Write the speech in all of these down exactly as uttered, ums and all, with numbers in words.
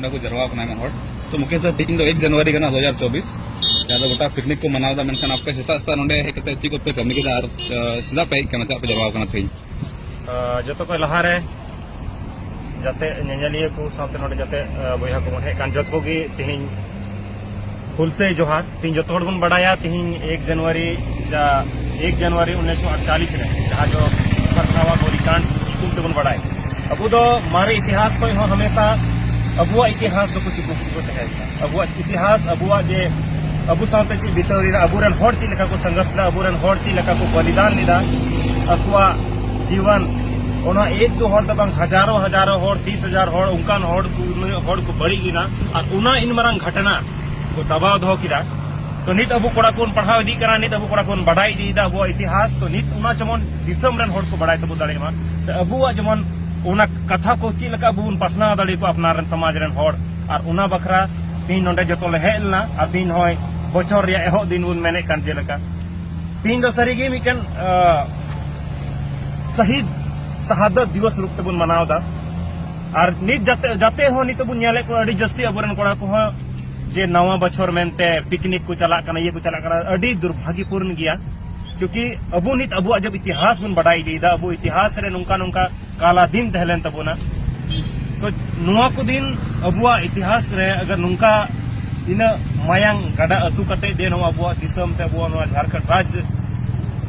ᱚᱸᱰᱮ ᱠᱚ ᱡᱟᱨᱣᱟ ᱠᱟᱱᱟ ᱟᱭᱢᱟ ᱦᱚᱲ᱾ ᱛᱚ ᱢᱩᱠᱮᱥ ᱫᱟ, ᱛᱮᱦᱮᱧ ᱫᱚ ᱮᱠ ᱡᱟᱱᱩᱣᱟᱨᱤ ᱠᱟᱱᱟ, ᱫᱩ ᱦᱟᱡᱟᱨ ᱪᱚᱵᱵᱤᱥ, ᱡᱟᱦᱟᱸ ᱫᱚ ᱜᱚᱴᱟ ᱯᱤᱠᱱᱤᱠ ᱠᱚ ᱢᱟᱱᱟᱣ ᱮᱫᱟ, ᱢᱮᱱᱠᱷᱟᱱ ᱟᱯᱮ ᱥᱮᱛᱟᱜ ᱥᱮᱛᱟᱜ ᱱᱚᱸᱰᱮ ᱦᱮᱡ ᱠᱟᱛᱮ ᱪᱮᱫ ᱠᱚᱯᱮ ᱠᱟᱹᱢᱤ ᱠᱮᱫᱟ ᱟᱨ, ᱟ, ᱪᱮᱫᱟᱜ ᱯᱮ ᱦᱮᱡ ᱠᱟᱱᱟ, ᱪᱮᱫᱟᱜ ᱯᱮ ᱡᱟᱨᱣᱟ ᱠᱟᱱᱟ ᱛᱮᱦᱮᱧ? ᱟ, ᱡᱚᱛᱚ ᱠᱷᱚᱱ ᱞᱟᱦᱟᱨᱮ ᱡᱟᱛᱮ ᱧᱮᱧᱮᱞᱤᱭᱟᱹ ᱠᱚ ᱥᱟᱶᱛᱮ ᱱᱚᱰᱮ ᱡᱟᱛᱮ, ᱟ, ᱵᱚᱭᱦᱟ ᱠᱚᱵᱚᱱ ᱦᱮᱡ ᱠᱟᱱ, ᱡᱚᱛᱚ ᱠᱚᱜᱮ ᱛᱮᱦᱮᱧ ᱦᱩᱞᱥᱟᱹᱭ ᱡᱚᱦᱟᱨ᱾ ᱛᱮᱦᱮᱧ ᱡᱚᱛᱚ ᱦᱚᱲ ᱵᱚᱱ ᱵᱟᱲᱟᱭᱟ, ᱛᱮᱦᱮᱧ ᱮᱠ ᱡᱟᱱᱩᱣᱟᱨᱤ, ᱡᱟ ᱮᱠ ᱡᱟᱱᱩᱣᱟᱨᱤ ᱩᱱᱤᱥᱥᱚ ᱟᱴᱪᱟᱞᱤᱥ ᱨᱮ, ᱡᱟᱦᱟᱸ ᱫᱚ ᱯᱷᱟᱨᱥᱟᱣᱟ ᱜᱳᱞᱤᱠᱟᱸᱰ ᱧᱩᱛᱩᱢ ᱛᱮᱵᱚᱱ ᱵᱟᱲᱟᱭ᱾ ᱟᱵᱚ ᱫᱚ ᱢᱟᱨᱮ ᱤᱛᱤᱦᱟᱥ ᱠᱷᱚᱱ ᱦᱚᱸ ᱦᱟᱢᱮᱥᱟ ᱟᱵᱚᱣᱟᱜ ᱤᱛᱤᱦᱟᱥ ᱫᱚᱠᱚ ᱪᱩᱠᱩ ᱠᱚ ᱛᱟᱦᱮᱸ ᱠᱟᱱᱟ᱾ ᱟᱵᱚᱣᱟᱜ ᱤᱛᱤᱦᱟᱥ, ᱟᱵᱚᱣᱟᱜ ᱡᱮ ᱟᱵᱚ ᱥᱟᱶᱛᱮ ᱪᱮᱫ ᱵᱤᱛᱟᱹᱣ ᱞᱮᱱᱟ, ᱟᱵᱚᱨᱮᱱ ᱦᱚᱲ ᱪᱮᱫ ᱞᱮᱠᱟ ᱠᱚ ᱥᱚᱝᱜᱷᱚᱨᱥ ᱞᱮᱫᱟ, ᱟᱵᱚᱨᱮᱱ ᱦᱚᱲ ᱪᱮᱫ ᱞᱮᱠᱟ ᱠᱚ ᱵᱚᱞᱤᱫᱟᱱ ᱞᱮᱫᱟ, ᱟᱠᱚᱣᱟᱜ ᱡᱤᱵᱚᱱ, ᱚᱱᱟ ᱮᱠ ᱫᱩ ᱦᱚᱲ ᱫᱚ ᱵᱟᱝ, ᱦᱟᱡᱟᱨᱚ ᱦᱟᱡᱟᱨᱚ ᱦᱚᱲ, ᱛᱤᱥ ᱦᱟᱡᱟᱨ ᱦᱚᱲ, ᱚᱱᱠᱟᱱ ᱦᱚᱲ ᱠᱚ, ᱦᱚᱲ ᱠᱚ ᱵᱟᱹᱲᱤᱡ ᱞᱮᱱᱟ᱾ ᱟᱨ ᱚᱱᱟ ᱤᱱ ᱢᱟᱨᱟᱝ ᱜᱷᱚᱴᱚᱱᱟ ᱠᱚ ᱫᱟᱵᱟᱣ ᱫᱚᱦᱚ ᱠᱮᱫᱟ᱾ ᱛᱚ ᱱᱤᱛ ᱟᱵᱚ ᱠᱚᱲᱟ ᱠᱚᱵᱚᱱ ᱯᱟᱲᱦᱟᱣ ᱤᱫᱤᱜ ᱠᱟᱱᱟ, ᱱᱤᱛ ᱟᱵᱚ ᱠᱚᱲᱟ ᱠᱚᱵᱚᱱ ᱵᱟᱰᱟᱭ ᱤᱫᱤᱭᱮᱫᱟ ᱟᱵᱚᱣᱟᱜ ᱤᱛᱤᱦᱟᱥ᱾ ᱛᱚ ᱱᱤᱛ ᱚᱱᱟ ᱡᱮᱢᱚᱱ ᱫᱤᱥᱚᱢ ᱨᱮᱱ ᱦᱚᱲ ᱠᱚ ᱵᱟᱰᱟᱭ ᱛᱟᱵᱚ ᱫᱟᱲᱮᱭᱟᱜ ᱢᱟ, ᱥᱮ ᱟᱵᱚᱣᱟᱜ ᱡᱮᱢᱚᱱ ᱚᱱᱟ ᱠᱟᱛᱷᱟ ᱠᱚ ᱪᱮᱫ ᱞᱮᱠᱟ ᱟᱵᱚ ᱵᱚᱱ ᱯᱟᱥᱱᱟᱣ ᱫᱟᱲᱮᱭᱟᱠᱚᱣᱟ ᱟᱯᱱᱟᱨ ᱨᱮᱱ ᱥᱚᱢᱟᱡᱽ ᱨᱮᱱ ᱦᱚᱲ᱾ ᱟᱨ ᱚᱱᱟ ᱵᱟᱠᱷᱨᱟ ᱛᱮᱦᱮᱧ ᱱᱚᱰᱮ ᱡᱚᱛᱚ ᱞᱮ ᱦᱮᱡ ᱞᱮᱱᱟ᱾ ᱟᱨ ᱛᱮᱦᱮᱧ ᱱᱚᱜᱼᱚᱭ ᱵᱚᱪᱷᱚᱨ ᱨᱮᱭᱟᱜ ᱮᱦᱚᱵ ᱫᱤᱱ ᱵᱚᱱ ᱢᱮᱱᱮᱫ ᱠᱟᱱ, ᱡᱮᱞᱮᱠᱟ ᱛᱮᱦᱮᱧ ᱫᱚ ᱥᱟᱹᱨᱤᱜᱮ ᱢᱤᱫᱴᱮᱱ, ᱟ, ᱥᱟᱹᱦᱤᱫ ᱥᱟᱦᱟᱫᱚᱛ ᱫᱤᱵᱚᱥ ᱨᱩᱯ ᱛᱮᱵᱚᱱ ᱢᱟᱱᱟᱣ ᱮᱫᱟ᱾ ᱟᱨ ᱱᱤᱛ ᱡᱟᱛᱮ, ᱡᱟᱛᱮ ᱦᱚᱸ ᱱᱤᱛᱚᱜ ᱵᱚᱱ ᱧᱮᱞᱮᱫ ᱠᱚᱣᱟ ᱟᱹᱰᱤ ᱡᱟᱹᱥᱛᱤ ᱟᱵᱚᱨᱮᱱ ᱠᱚᱲᱟ ᱠᱚᱦᱚᱸ ᱡᱮ ᱱᱟᱣᱟ ᱵᱚᱪᱷᱚᱨ ᱢᱮᱱᱛᱮ ᱯᱤᱠᱱᱤᱠ ᱠᱚ ᱪᱟᱞᱟᱜ ᱠᱟᱱᱟ, ᱤᱭᱟᱹ ᱠᱚ ᱪᱟᱞᱟᱜ ᱠᱟᱱᱟ, ᱟᱹᱰᱤ ᱫᱩᱨᱵᱷᱟᱜᱭᱚᱯᱩᱨᱱ ᱜᱮᱭᱟ᱾ ᱠᱤᱭᱩᱠᱤ ᱟᱵᱚ ᱱᱤᱛ ᱟᱵᱚᱣᱟᱜ ᱡᱟᱵ ᱤᱛᱤᱦᱟᱥ ᱵᱚᱱ ᱵᱟᱰᱟᱭ ᱤᱫᱤᱭᱮᱫᱟ, ᱟᱵᱚ ᱤᱛᱤᱦᱟᱥ ᱨᱮ ᱱᱚᱝᱠᱟ ᱱᱚᱝᱠᱟ ᱠᱟᱞᱟ ᱫᱤᱱ ᱛᱟᱦᱮᱸ ᱞᱮᱱ ᱛᱟᱵᱚᱱᱟ᱾ ᱛᱚ ᱱᱚᱣᱟ ᱠᱚ ᱫᱤᱱ ᱟᱵᱚᱣᱟᱜ ᱤᱛᱤᱦᱟᱥ ᱨᱮ ᱟᱜᱟᱨ ᱱᱚᱝᱠᱟ ᱤᱱᱟᱹᱜ ᱢᱟᱭᱟᱝ ᱜᱟᱰᱟ ᱟᱹᱛᱩ ᱠᱟᱛᱮ ᱡᱮ ᱱᱚᱣᱟ ᱟᱵᱚᱣᱟᱜ ᱫᱤᱥᱚᱢ ᱥᱮ ᱟᱵᱚᱣᱟᱜ ᱱᱚᱣᱟ ᱡᱷᱟᱲᱠᱷᱚᱸᱰ ᱨᱟᱡᱽ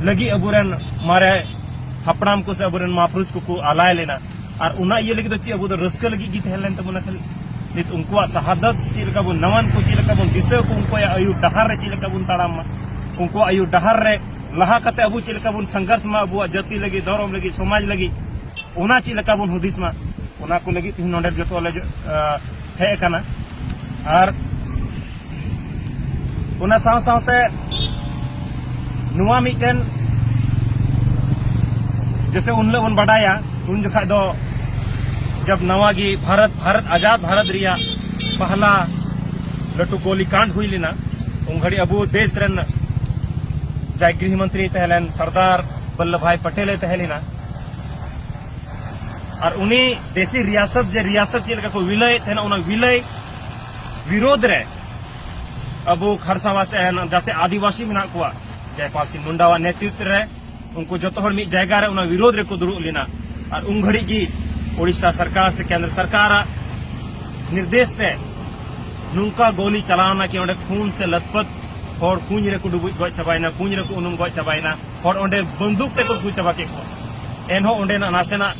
ᱞᱟᱹᱜᱤᱫ ᱟᱵᱚᱨᱮᱱ ᱢᱟᱨᱮ ᱦᱟᱯᱲᱟᱢ ᱠᱚ ᱥᱮ ᱟᱵᱚᱨᱮᱱ ᱢᱟᱦᱟᱯᱩᱨᱩᱥ ᱠᱚᱠᱚ ᱟᱞᱟᱭ ᱞᱮᱱᱟ, ᱟᱨ ᱚᱱᱟ ᱤᱭᱟᱹ ᱞᱟᱹᱜᱤᱫ ᱫᱚ ᱪᱮᱫ ᱟᱵᱚ ᱫᱚ ᱨᱟᱹᱥᱠᱟᱹ ᱞᱟᱹᱜᱤᱫ ᱜᱮ ᱛᱟᱦᱮᱸ ᱞᱮᱱ ᱛᱟᱵᱚᱱᱟ ᱠᱷᱟᱹᱞᱤ? ᱱᱤᱛ ᱩᱱᱠᱩᱣᱟᱜ ᱥᱟᱦᱟᱫᱚᱛ ᱪᱮᱫ ᱞᱮᱠᱟ ᱵᱚᱱ, ᱱᱟᱣᱟᱱ ᱠᱚ ᱪᱮᱫ ᱞᱮᱠᱟ ᱵᱚᱱ ᱫᱤᱥᱟᱹ ᱠᱚ, ᱩᱱᱠᱩᱣᱟᱜ ᱟᱹᱭᱩᱨ ᱰᱟᱦᱟᱨ ᱨᱮ ᱪᱮᱫ ᱞᱮᱠᱟ ᱵᱚᱱ ᱛᱟᱲᱟᱢ ᱢᱟ, ᱩᱱᱠᱩᱣᱟᱜ ᱟᱹᱭᱩᱨ ᱰᱟᱦᱟᱨ ᱨᱮ ᱞᱟᱦᱟ ᱠᱟᱛᱮ ᱟᱵᱚ ᱪᱮᱫ ᱞᱮᱠᱟ ᱵᱚᱱ ᱥᱚᱝᱜᱷᱚᱨᱥ ᱢᱟ, ᱟᱵᱚᱣᱟᱜ ᱡᱟᱹᱛᱤ ᱞᱟᱹᱜᱤᱫ, ᱫᱷᱚᱨᱚᱢ ᱞᱟᱹᱜᱤᱫ, ᱥᱚᱢᱟᱡᱽ ᱞᱟᱹᱜᱤᱫ, ᱚᱱᱟ ᱪᱮᱫ ᱞᱮᱠᱟ ᱵᱚᱱ ᱦᱩᱫᱤᱥ ᱢᱟ, ᱚᱱᱟ ᱠᱚ ᱞᱟᱹᱜᱤᱫ ᱛᱮᱦᱮᱧ ᱱᱚᱰᱮ ᱡᱚᱛᱚ ᱞᱮ ᱡᱚ-, ᱟ, ᱦᱮᱡ ᱟᱠᱟᱱᱟ᱾ ᱟᱨ ᱚᱱᱟ ᱥᱟᱶ ᱥᱟᱶᱛᱮ ᱱᱚᱣᱟ ᱢᱤᱫᱴᱮᱱ, ᱡᱮᱥᱮ ᱩᱱ ᱦᱤᱞᱳᱜ ᱵᱚᱱ ᱵᱟᱰᱟᱭᱟ, ᱩᱱ ᱡᱚᱠᱷᱟᱡ ᱫᱚ ᱡᱟᱵ ᱱᱟᱣᱟ ᱜᱮ ᱵᱷᱟᱨᱚᱛ, ᱵᱷᱟᱨᱚᱛ, ᱟᱡᱟᱫ ᱵᱷᱟᱨᱚᱛ ᱨᱮᱭᱟᱜ ᱯᱟᱦᱞᱟ ᱞᱟᱹᱴᱩ ᱜᱳᱞᱤ ᱠᱟᱱᱰ ᱦᱩᱭ ᱞᱮᱱᱟ, ᱩᱱ ᱜᱷᱟᱹᱲᱤᱡ ᱟᱵᱚ ᱫᱮᱥ ᱨᱮᱱ ᱡᱟᱦᱟᱸᱭ ᱜᱨᱤᱦ ᱢᱚᱱᱛᱨᱤ ᱛᱟᱦᱮᱸ ᱞᱮᱱ ᱥᱚᱨᱫᱟᱨ ᱵᱚᱞᱞᱚᱵᱷ ᱵᱷᱟᱭ ᱯᱟᱴᱮᱞ ᱮ ᱛᱟᱦᱮᱸ ᱞᱮᱱᱟ᱾ ᱟᱨ ᱩᱱᱤ ᱫᱮᱥᱤ ᱨᱤᱭᱟᱥᱚᱛ, ᱡᱮ ᱨᱤᱭᱟᱥᱚᱛ ᱪᱮᱫ ᱞᱮᱠᱟ ᱠᱚ ᱵᱤᱞᱟᱹᱭᱮᱫ ᱛᱟᱦᱮᱱᱟ, ᱚᱱᱟ ᱵᱤᱞᱟᱹᱭ ᱵᱤᱨᱳᱫᱷ ᱨᱮ ᱟᱵᱚ ᱠᱷᱟᱨᱥᱟᱣᱟ ᱥᱮ ᱡᱟᱛᱮ ᱟᱹᱫᱤᱵᱟᱹᱥᱤ ᱢᱮᱱᱟᱜ ᱠᱚᱣᱟ, ᱡᱚᱭᱯᱟᱞ ᱥᱤᱝ ᱢᱩᱱᱰᱟᱣᱟᱜ ᱱᱮᱛᱨᱤᱛᱵ ᱨᱮ ᱩᱱᱠᱩ ᱡᱚᱛᱚ ᱦᱚᱲ ᱢᱤᱫ ᱡᱟᱭᱜᱟ ᱨᱮ ᱚᱱᱟ ᱵᱤᱨᱳᱫᱷ ᱨᱮᱠᱚ ᱫᱩᱲᱩᱵ ᱞᱮᱱᱟ᱾ ᱟᱨ ᱩᱱ ᱜᱷᱟᱹᱲᱤᱡ ᱜᱮ ᱳᱰᱤᱥᱟ ᱥᱚᱨᱠᱟᱨ ᱥᱮ ᱠᱮᱱᱫᱨᱚ ᱥᱚᱨᱠᱟᱨᱟᱜ ᱱᱤᱨᱫᱮᱥ ᱛᱮ ᱱᱚᱝᱠᱟ ᱜᱳᱞᱤ ᱪᱟᱞᱟᱣᱱᱟ ᱠᱤ ᱚᱸᱰᱮ ᱠᱷᱩᱱ ᱥᱮ ᱞᱟᱛᱯᱟᱛ ᱦᱚᱲ ᱠᱩᱧ ᱨᱮᱠᱚ ᱰᱩᱵᱩᱡ ᱜᱚᱡ ᱪᱟᱵᱟᱭᱮᱱᱟ, ᱠᱩᱧ ᱨᱮᱠᱚ ᱩᱱᱩᱢ ᱜᱚᱡ ᱪᱟᱵᱟᱭᱮᱱᱟ, ᱦᱚᱲ ᱚᱸᱰᱮ ᱵᱟᱱᱫᱩᱠ ᱛᱮᱠᱚ ᱜᱩ ᱪᱟᱵᱟ ᱠᱮᱫ ᱠᱚᱣᱟ᱾ ᱮᱱᱦᱚᱸ ᱚᱸᱰᱮᱱᱟᱜ ᱱᱟᱥᱮᱱᱟᱜ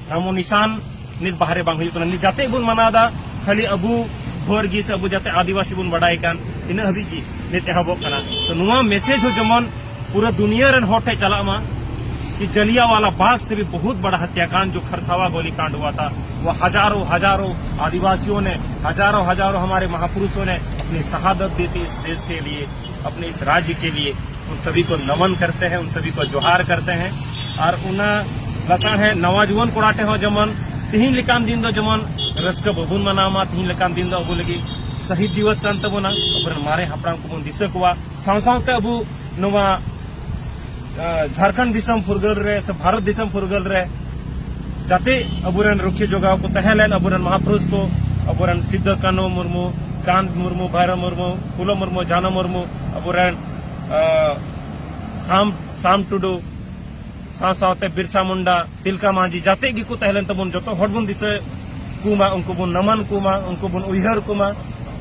ᱱᱟᱢᱚ ᱱᱤᱥᱟᱱ ᱱᱤᱛ ᱵᱟᱦᱨᱮ ᱵᱟᱝ ᱦᱩᱭᱩᱜ ᱠᱟᱱᱟ᱾ ᱱᱤᱛ ᱡᱟᱛᱮ ᱵᱚᱱ ᱢᱟᱱᱟᱣ ᱮᱫᱟ, ᱠᱷᱟᱹᱞᱤ ᱟᱵᱚ ᱵᱷᱳᱨ ᱜᱮ ᱥᱮ ᱟᱵᱚ ᱡᱟᱛᱮ ᱟᱹᱫᱤᱵᱟᱹᱥᱤ ᱵᱚᱱ ᱵᱟᱰᱟᱭ ᱠᱟᱱ, ᱤᱱᱟᱹ ᱦᱟᱹᱵᱤᱡ ᱜᱮ ᱱᱤᱛ ᱮᱦᱚᱵᱚᱜ ᱠᱟᱱᱟ᱾ ᱛᱚ ᱱᱚᱣᱟ ᱢᱮᱥᱮᱡᱽ ᱦᱚᱸ ᱡᱮᱢᱚᱱ ᱯᱩᱨᱟᱹ ᱫᱩᱱᱤᱭᱟᱹ ᱨᱮᱱ ᱦᱚᱲ ᱴᱷᱮᱱ ᱪᱟᱞᱟᱜ ᱢᱟ कि जलियांवाला बाग से भी बहुत बड़ा हत्याकांड जो खरसावा गोलीकांड हुआ था, वो हजारों हजारों आदिवासियों ने, हजारों हजारों हमारे महापुरुषों ने अपनी शहादत दी थी इस देश के लिए, अपने इस राज्य के लिए। उन सभी को नमन करते हैं, उन सभी को जोहार करते हैं। ᱟᱨ ᱚᱱᱟ ᱞᱟᱥᱟᱲᱦᱮ ᱱᱟᱣᱟ ᱡᱩᱣᱟᱹᱱ ᱠᱚᱲᱟ ᱴᱷᱮᱱ ᱦᱚᱸ ᱡᱮᱢᱚᱱ ᱛᱤᱦᱤᱧ ᱞᱮᱠᱟᱱ ᱫᱤᱱ ᱫᱚ ᱡᱮᱢᱚᱱ ᱨᱟᱹᱥᱠᱟᱹ ᱵᱟᱵᱚᱱ ᱢᱟᱱᱟᱣ ᱢᱟ, ᱛᱤᱦᱤᱧ ᱞᱮᱠᱟᱱ ᱫᱤᱱ ᱫᱚ ᱟᱵᱚ ᱞᱟᱹᱜᱤᱫ ᱥᱟᱹᱦᱤᱫ ᱫᱤᱵᱚᱥ ᱠᱟᱱ ᱛᱟᱵᱚᱱᱟ, ᱟᱵᱚᱨᱮᱱ ᱢᱟᱨᱮ ᱦᱟᱯᱲᱟᱢ ᱠᱚᱵᱚᱱ ᱫᱤᱥᱟᱹ ᱠᱚᱣᱟ᱾ ᱥᱟᱶ ᱥᱟᱶᱛᱮ ᱟᱵᱚ ᱱᱚᱣᱟ, ᱟ, ᱡᱷᱟᱨᱠᱷᱚᱸᱰ ᱫᱤᱥᱚᱢ ᱯᱷᱩᱨᱜᱟᱹᱞ ᱨᱮ ᱥᱮ ᱵᱷᱟᱨᱚᱛ ᱫᱤᱥᱚᱢ ᱯᱷᱩᱨᱜᱟᱹᱞ ᱨᱮ ᱡᱟᱛᱮ ᱟᱵᱚᱨᱮᱱ ᱨᱩᱠᱷᱤᱭᱟᱹ ᱡᱚᱜᱟᱣ ᱠᱚ ᱛᱟᱦᱮᱸ ᱞᱮᱱ, ᱟᱵᱚᱨᱮᱱ ᱢᱟᱦᱟᱯᱩᱨᱩᱥ ᱠᱚ, ᱟᱵᱚᱨᱮᱱ ᱥᱤᱫᱩ ᱠᱟᱹᱱᱦᱩ ᱢᱩᱨᱢᱩ, ᱪᱟᱸᱫᱽ ᱢᱩᱨᱢᱩ, ᱵᱷᱟᱭᱨᱚ ᱢᱩᱨᱢᱩ, ᱯᱷᱩᱞᱳ ᱢᱩᱨᱢᱩ, ᱡᱷᱟᱱᱚ ᱢᱩᱨᱢᱩ, ᱟᱵᱚᱨᱮᱱ, ᱟ, ᱥᱟᱢ, ᱥᱟᱢ ᱴᱩᱰᱩ, ᱥᱟᱶ ᱥᱟᱶᱛᱮ ᱵᱤᱨᱥᱟ ᱢᱩᱱᱰᱟ, ᱛᱤᱞᱠᱟ ᱢᱟᱹᱡᱷᱤ, ᱡᱟᱛᱮ ᱜᱮᱠᱚ ᱛᱟᱦᱮᱸ ᱞᱮᱱ ᱛᱟᱵᱚᱱ, ᱡᱚᱛᱚ ᱦᱚᱲ ᱵᱚᱱ ᱫᱤᱥᱟᱹ ᱠᱚᱢᱟ, ᱩᱱᱠᱩ ᱵᱚᱱ ᱱᱟᱢᱟᱱ ᱠᱚᱢᱟ, ᱩᱱᱠᱩ ᱵᱚᱱ ᱩᱭᱦᱟᱹᱨ ᱠᱚᱢᱟ,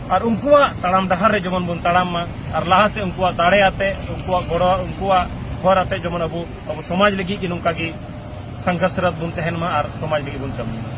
ᱟᱨ ᱩᱱᱠᱩᱣᱟᱜ ᱛᱟᱲᱟᱢ ᱰᱟᱦᱟᱨ ᱨᱮ ᱡᱮᱢᱚᱱ ᱵᱚᱱ ᱛᱟᱲᱟᱢ ᱢᱟ, ᱟᱨ ᱞᱟᱦᱟ ᱥᱮᱫ ᱩᱱᱠᱩᱣᱟᱜ ᱫᱟᱲᱮ ᱟᱛᱮ, ᱩᱱᱠᱩᱣᱟᱜ ᱜᱚᱲᱚ, ᱩᱱᱠᱩᱣᱟᱜ ᱦᱚᱨ ᱟᱛᱮ ᱡᱮᱢᱚᱱ ᱟᱵᱚ, ᱟᱵᱚ ᱥᱚᱢᱟᱡᱽ ᱞᱟᱹᱜᱤᱫ ᱜᱮ ᱱᱚᱝᱠᱟ ᱜᱮ ᱥᱚᱝᱜᱷᱚᱨᱥᱨᱚᱛ ᱵᱚᱱ ᱛᱟᱦᱮᱱ ᱢᱟ ᱟᱨ ᱥᱚᱢᱟᱡᱽ ᱞᱟᱹᱜᱤᱫ ᱵᱚᱱ ᱠᱟᱹᱢᱤ ᱢᱟ᱾